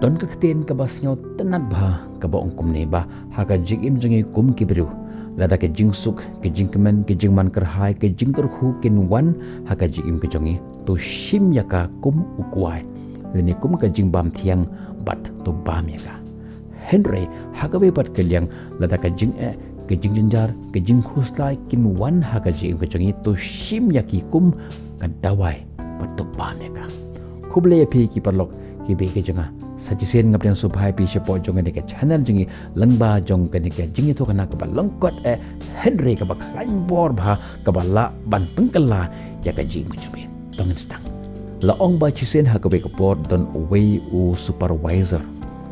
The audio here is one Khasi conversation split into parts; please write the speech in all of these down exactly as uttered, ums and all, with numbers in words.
Don ka ktien kaba sngewtynnad bha kaba ong kumne ba ha ka jingim jong ngi kum ki briew, lada ka jingsuk, ka jingkmen, ka jingman kyrhai, ka jingkyrkhu kin wan ha ka jingim ka jong ngi, to shim ïa ka kum u kwai, lane kum ka jingbam thiang, bad to bam ïa ka. Hynrei ha kawei pat ka liang, lada ka jingeh, ka jingjynjar, ka jingkhuslai kin wan ha ka jingim ka jong ngi, to shim ïa ki kum ka dawai bad to bam ïa ka. Khublei ïa phi ki paralok kiba ïeit ki jong nga. Sa shisien nga pdiang sngewbha ïa phi shapoh jong kane ka channel jong ngi, lyngba jong kane ka jingïathuhkhana kaba lyngkot eh, hynrei kaba khlaiñ bor bha, kaba lah ban pynkylla ïa ka jingim ka jong phi. To ngin sdang. La ong ba shisien ha kawei ka por don uwei u supervisor,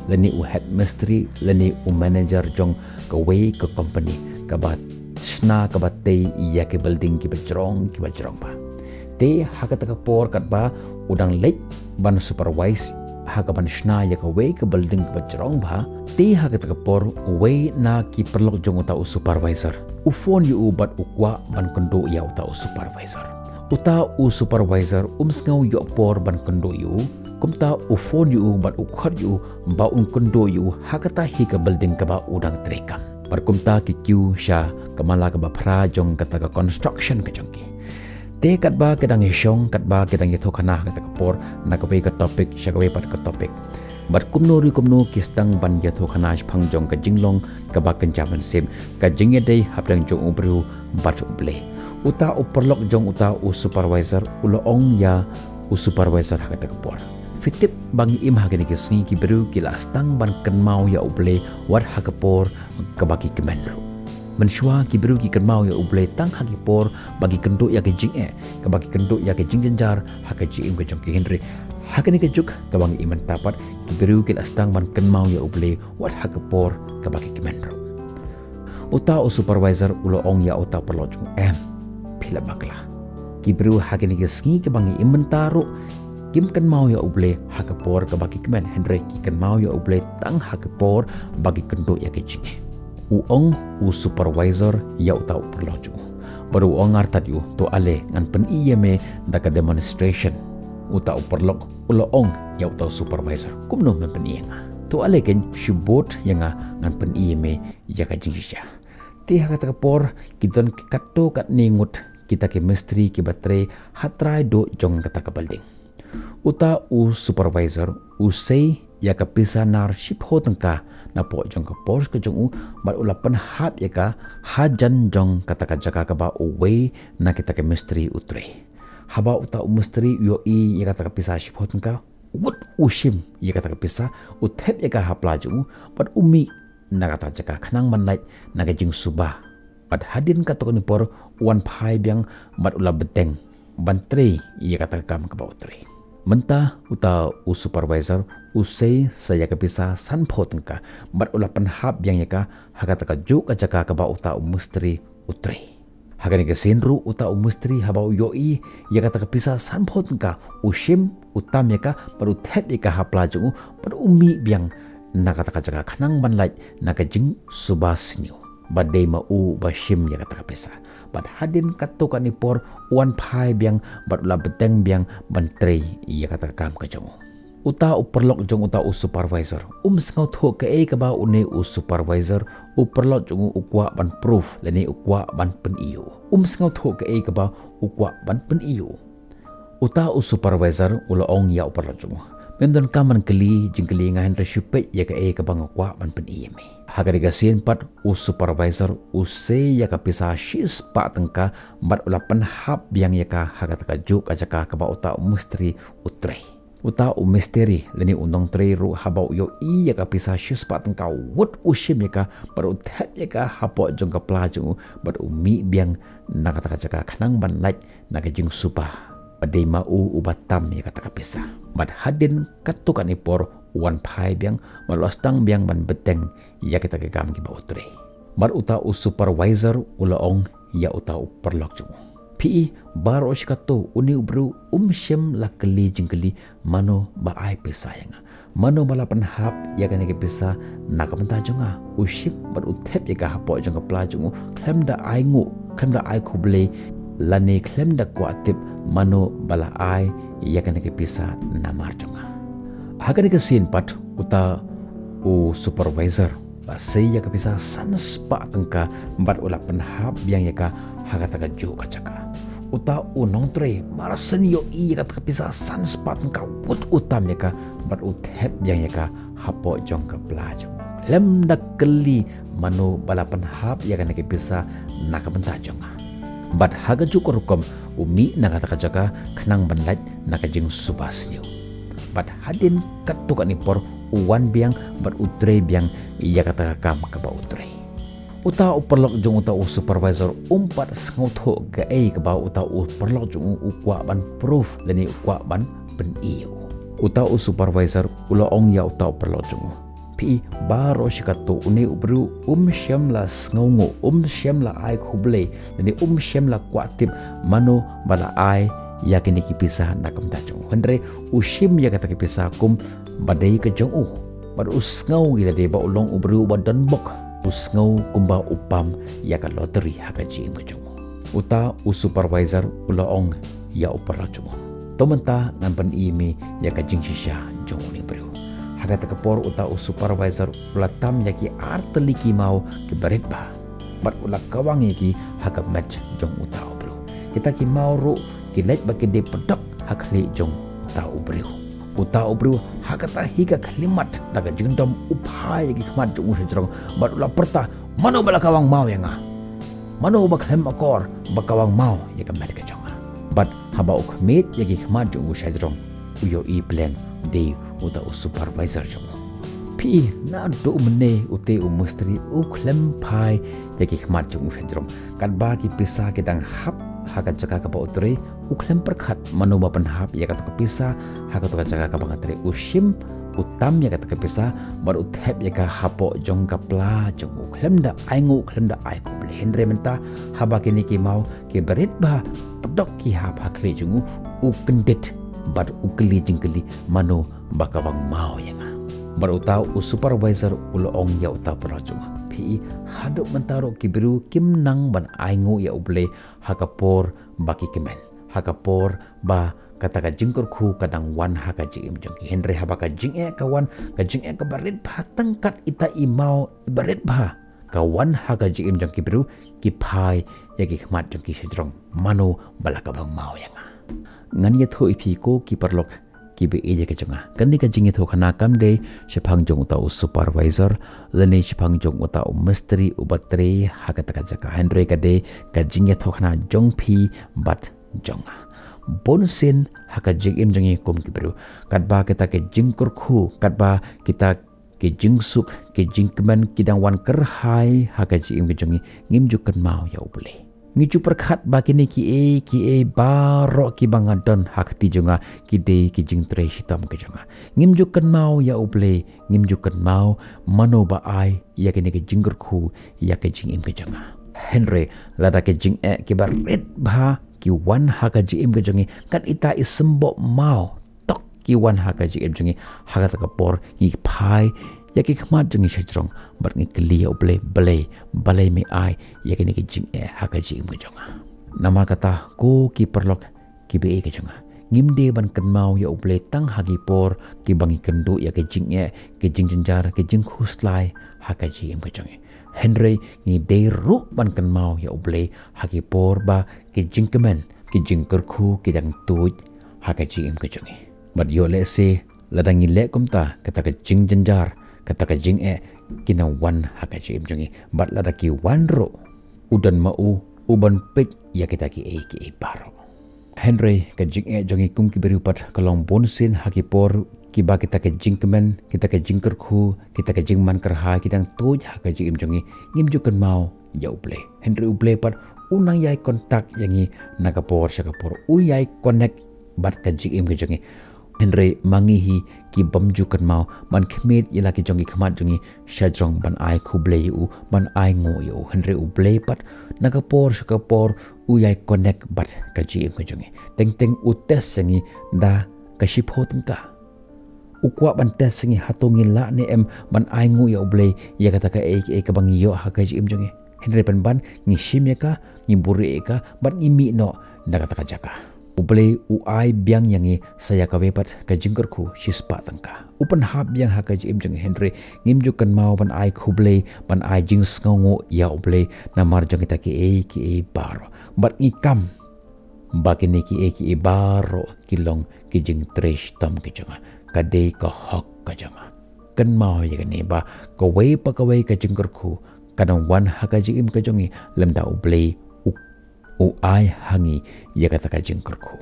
lane u head mistri, lane u manager jong kawei ka company, kaba shna, kaba tei ïa ki building kiba jrong, kiba jrong bha. Te ha kata ka por katba u dang leit ban supervise, ha kaban shna ïa kawei ka building kaba jrong bha, te ha kata ka por uwei na ki paralok jong uta u supervisor u phone ïa u bad u kwah ban kynduh ïa uta u supervisor. Uta u supervisor um sngew ïoh por ban kynduh ïa u, kumta u phone ïa u bad u khot ïa u ba un kynduh ïa u ha kata hi ka building kaba u dang trei kam. Bad kumta ki kiew sha ka mala kaba phra jong kata ka construction ka jong ki. Te katba ki dang ïashong, katba ki dang ïathuhkhana ha kata ka por, na kawei ka topic sha kawei pat ka topic, bad kumno ruh kumno ki sdang ban ïathuhkhana shaphang jong ka jinglong kaba kynja mynsiem, ka jingïadei hapdeng jong u briew bad U Blei. Uta u paralok jong uta u supervisor u la ong ïa u supervisor ha kata ka por, phi tip ba ngi im ha kine ki sngi, ki briew ki la sdang ban kynmaw ïa U Blei wat ha ka por kaba ki kmen ruh. Mynshuwa ki briew ki kynmaw ïa U Blei tang ha ki por ba ki kynduh ïa ka jingeh, kaba ki kynduh ïa ka jingjynjar ha ka jingim ka jong ki, hynrei ha kane ka juk kaba ngi im mynta pat, ki briew ki la sdang ban kynmaw ïa U Blei wat ha ka por kaba ki kmen ruh. Uta u supervisor u la ong ïa uta u paralok jong u, em, phi la bakla. Ki briew ha kine ki sngi kaba ngi im mynta ruh kim kynmaw ïa U Blei ha ka por kaba ki kmen, hynrei ki kynmaw ïa U Blei tang ha ka por ba ki kynduh ïa ka jingeh. U ong u supervisor ïa uta u paralok jong u, bad u ong artat ïa u, to ale ngan pyni ïa me da ka demonstration. Uta u paralok u la ong ïa uta u supervisor, kumno men pyni ïa nga? To ale kein shu bud ïa nga, ngan pyni ïa me ïa ka jingshisha. Te ha kata ka por ki don katto katne ngut kita ki mistri kiba trei ha trai duh jong kata ka building. Uta u supervisor u sei ïa ka pisa nar shiphew tyngka napoh jong ka purse ka jong u, bad u la pynhap ïa ka hajan jong kata ka jaka kaba uwei na kita ki mistri u trei. Haba uta u mistri u ïohi ïa kata ka pisa shiphew tyngka, wut u shim ïa kata ka pisa, u thep ïa ka ha pla jong u, bad u mih na kata ka jaka khnang ban lait na ka jingsuba. Bad hadien katto katne por u wan phai biang bad u la bteng ban trei ïa kata ka kam kaba u trei. Mynta uta u supervisor u sei sa ïa ka pisa sanphew tyngka bad u la pynhap biang ïa ka ha kata kajuh ka jaka kaba uta u mistri u trei. Ha kane ka sien ruh uta u mistri haba u ïohi ïa kata ka pisa sanphew tyngka, u shim, u tam ïa ka bad u thep ïa ka ha pla jong u bad u mih biang na kata ka jaka khnang ban lait na ka jingsuba sniew. Bad dei ma u ba shim ïa kata ka pisa. Bad hadien katto katne por u wan phai biang bad u la bteng biang ban trei ïa kata ka kam ka jong u. Uta u paralok jong uta u supervisor um sngewthuh kaei kaba une u supervisor u paralok jong u u kwah ban proof lane u kwah ban pyni ïa u. Um sngewthuh kaei kaba u kwah ban pyni ïa u. Uta u supervisor u la ong ïa u paralok jong u, mem donkam ban kylli jingkylli ïa nga, hynrei shu peit ïa kaei kaba nga kwah ban pyni ïa me. Ha kane ka sien pat u supervisor u sei ïa ka pisa shispah tyngka bad u la pynhap biang ïa ka ha kata kajuh ka jaka kaba uta u mistri u trei. Uta u mistri lane u nongtrei ruh haba u ïohi ïa ka pisa shispah tyngka, wut u shim ïa ka bad u thep ïa ka hapoh jong ka pla jong u bad u mih biang na kata ka jaka khnang ban lait na ka jingsuba. Bad dei ma u uba tam ïa kata ka pisa. Bad hadien katto katne por u wan phai biang bad u la sdang biang ban bteng ïa kita ki kam kiba u trei. Bad uta u supervisor u la ong ïa uta u paralok jong u, phi i, baroh shi katta une u briew um shym la kylli jingkylli mano ba ai pisa ïa nga, mano ba la pynhap ïa kane ka pisa na ka bynta jong nga. U shim bad u thep ïa ka hapoh jong ka pla jong u khlem da ai nguh, khlem da ai khublei lane khlem da kwah tip mano ba la ai ïa kane ka pisa namar jong nga. Ha kane ka sien pat Uta u supervisor u la sei ïa ka pisa san spah tyngka bad u la pynhap biang ïa ka ha kata kajuh ka jaka. Uta u nongtrei mar shen ïohi ïa kata ka pisa san spah tyngka, wut u tam ïa ka bad u thep biang ïa ka hapoh jong ka pla jong u. Khlem da kylli mano ba la pynhap ïa kane ka pisa na ka bynta jong nga. Bad ha kajuh ka rukom u mih na kata ka jaka khnang ban leit na ka jingsuba sniew. Bad hadien katto katne por u wan biang bad u trei biang ïa kata ka kam kaba u trei. Uta u paralok jong uta u supervisor um pat sngewthuh kaei kaba uta u paralok jong u u kwah ban proof lane u kwah ban pyni ïa u. Uta u supervisor u la ong ïa uta u paralok jong u, phi i, baroh shi katto une u briew um shym la sngewnguh, um shym la ai khublei lane um shym la kwah tip mano ba la ai ïa kine ki pisa na ka bynta jong u. Hynrei u shim ïa kata ki pisa kum ba dei ka jong u. Bad u sngew ïa lade ba u long u briew ba donbok. U sngew kumba u pam ïa ka lottery ha ka jingim ka jong u. Uta u supervisor u la ong ïa u paralok jong u, to mynta ngan pyni ïa me ïa ka jingshisha jong une u briew. Ha kata ka por uta u supervisor u la tam ïa ki ar tylli ki maw kiba rit bha. Bad u la kawang ïa ki ha ka met jong uta u briew. Kita ki maw ruh ki leit ba ki dei pdok ha khlieh jong uta u briew. Uta u briew ha kata hi ka khyllipmat da ka jingdom u phai ïa ki khmat jong u sha jrong bad u la pyrta, mano ba la kawang maw ïa nga? Mano ba khlem akor ba kawang maw ïa ka met ka jong nga? Bad haba u khmih ïa ki khmat jong u sha jrong u ïohi pleng dei uta u supervisor jong u. Phi i, naduh mynne ute u mistri u khlem phai ïa ki khmat jong u sha jrong. Katba ki pisa ki dang hap ha ka jaka kaba u trei, u khlem pyrkhat mano ba pynhap ïa kata ka pisa ha kata ka jaka kaba nga trei. U shim, u tam ïa kata ka pisa bad u thep ïa ka hapoh jong ka pla jong u, khlem da ainguh, khlem da ai khublei. Hynrei mynta haba kine ki maw kiba rit bha pdok ki hap ha khlieh jong u, u kyndit bad u kylli jingkylli, mano ba kawang maw ïa nga? Bad uta u supervisor u la ong ïa uta u paralok jong u, phi i, haduh mynta ruh ki briew kim nang ban ainguh ïa U Blei ha ka por ba ki kmen, ha ka por ba kata ka jingkyrkhu ka dang wan ha ka jingim jong ki. Hynrei haba ka jingeh ka wan, ka jingeh kaba rit bha tang kat ita i maw iba rit bha ka wan ha ka jingim jong ki briew, ki phai ïa ki khmat jong ki sha jrong, mano ba la kawang maw ïa nga? Ngan ïathuh ïa phi ko ki paralok kiba ïeit ka jong nga, kane ka jingïathuhkhana kam dei shaphang jong uta u supervisor lane shaphang jong uta u mistri uba trei ha kata ka jaka. Hynrei ka dei ka jingïathuhkhana jong phi bad jong nga. Bunsien ha ka jingim jong ngi kum ki briew, katba kita ki jingkyrkhu, katba kita ki jingsuk, ki jingkmen ki dang wan kyrhai ha ka jingim ka jong ngi, ngim ju kynmaw ïa U Blei. Ngi ju pyrkhat ba kine kiei kiei baroh kiba nga don ha kti jong nga ki dei ki jingtrei shitom ka jong nga. Ngim ju kynmaw ïa U Blei, ngim ju kynmaw mano ba ai ïa kine ki jingkyrkhu ïa ka jingim ka jong nga. Hynrei lada ki jingeh kiba rit bha ki wan ha ka jingim ka jong ngi, kat ita i symboh maw tok ki wan ha ka jingim jong ngi, ha kata ka por ngi phai ïa ki khmat jong ngi sha jrong bad ngi kylli ïa U Blei, Blei, balei me ai ïa kine ki jingeh ha ka jingim ka jong nga? Namar kata ko ki paralok kiba ïeit ka jong nga, ngim dei ban kynmaw ïa U Blei tang ha ki por kiba ngi kynduh ïa ki jingeh, ki jingjynjar, ki jingkhuslai ha ka jingim ka jong ngi. Hynrei ngi dei ruh ban kynmaw ïa U Blei ha ki por ba ki jingkmen, ki jingkyrkhu ki dang tuid ha ka jingim ka jong ngi. Bad ïoh lehse lada ngi leh kumta, kata ka jingjynjar, kata ka jingeh ki nang wan ha ka jingim jong ngi. Bad lada ki wan ruh, u don ma u u ban peit ïa kita kiei kiei baroh. Hynrei ka jingeh jong ngi kum ki briew pat ka long bunsien ha ki por kiba kita ki jingkmen, kita ki jingkyrkhu, kita ki jingman kyrhai ki dang tuid ha ka jingim jong ngi, ngim ju kynmaw ïa U Blei. Hynrei U Blei pat u nang ïai contact ïa ngi na ka por sha ka por, u ïai connect bad ka jingim ka jong ngi. Hynrei ma ngi hi ki bym ju kynmaw ban khmih ïa la ki jong ki khmat jong ngi sha jrong ban ai khublei ïa u, ban ainguh ïa u. Hynrei U Blei pat na ka por sha ka por u ïai connect bad ka jingim ka jong ngi. Teng teng u test ïa ngi da ka shiphew tyngka. U kwah ban test ïa ngi hato ngi lah ne em ban ainguh ïa U Blei ïa kata kaei kaei kaba ngi ïoh ha ka jingim jong ngi. Hynrei pynban ngi shim ïa ka, ngi buhrieh ïa ka bad ngi mih noh na kata ka jaka. U Blei u ai biang ïa ngi sa ïa kawei pat ka jingkyrkhu shispah tyngka. U pynhap biang ha ka jingim jong ngi, hynrei ngim ju kynmaw ban ai khublei, ban ai jingsngewnguh ïa U Blei namar jong kita kiei kiei baroh. Bad ngi kam ba kine kiei kiei baroh ki long ki jingtrei shitom ki jong nga. Ka dei ka hok ka jong nga. Kynmaw ïa kane, ba kawei pa kawei ka jingkyrkhu ka nang wan ha ka jingim ka jong ngi lymda U Blei u, u ai ha ngi ïa kata ka jingkyrkhu.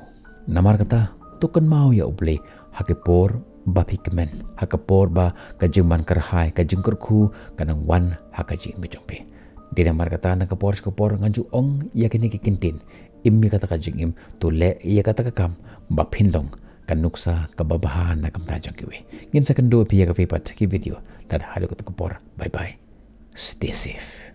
Namar kata, to kynmaw ïa U Blei ha ka por ba phi kmen, ha ka por ba ka jingman kyrhai, ka jingkyrkhu ka nang wan ha ka jingim ka jong phi. Dei namar kata, na ka por sha ka por ngan ju ong ïa kine ki kyntien: im ïa kata ka jingim, to leh ïa kata ka kam ba phin long ka nuksa kaba bha na ka bynta jong kiwei. Ngin sa kynduh ïa phi ïa kawei pat ka video. Tad haduh kata ka por, bye bye. Stay safe.